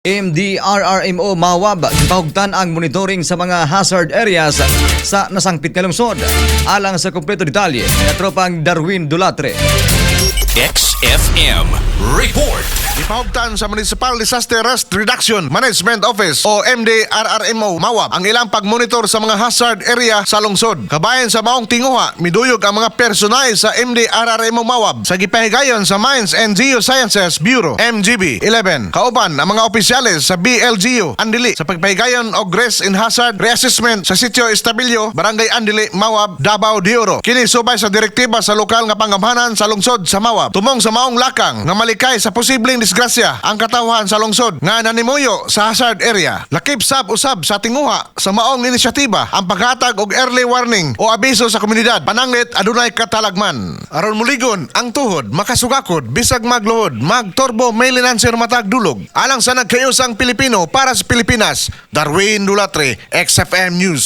MDRRMO Mawab, gipahugtan ang monitoring sa mga hazard areas sa nasangpit nga lungsod. Alang sa kumpleto detalye, katropang Darwin Dulatre. XFM Report. Gipahugtan sa Municipal Disaster Risk Reduction Management Office o MDRRMO Mawab ang ilang pagmonitor sa mga hazard area sa lungsod. Kabayan sa maong tinguha, miduyog ang mga personay sa MDRRMO Mawab sa gipahigayon sa Mines and Geosciences Bureau MGB 11. Kauban ang mga opisyales sa BLGU Andili sa pagpahigayon og risk and hazard reassessment sa Sitio Estabilio, Barangay Andili, Mawab, Davao de Oro. Kini subay sa direktiba sa lokal nga pangamhanan sa lungsod sa Mawab. Tumong sa maong lakang nga malikay sa posibleng disgrasya ang katawhan sa lungsod nga nanimuyo sa hazard area. Lakip sab usab sa tinguha sa maong inisyatiba ang paghatag og early warning o abiso sa komunidad pananglit adunay katalagman. Aron muligon ang tuhod, makasugakod bisag magluhod, magturbo may linanser matag dulog. Alang sa nagkayusang Pilipino para sa Pilipinas, Darwin Dulatre, XFM News.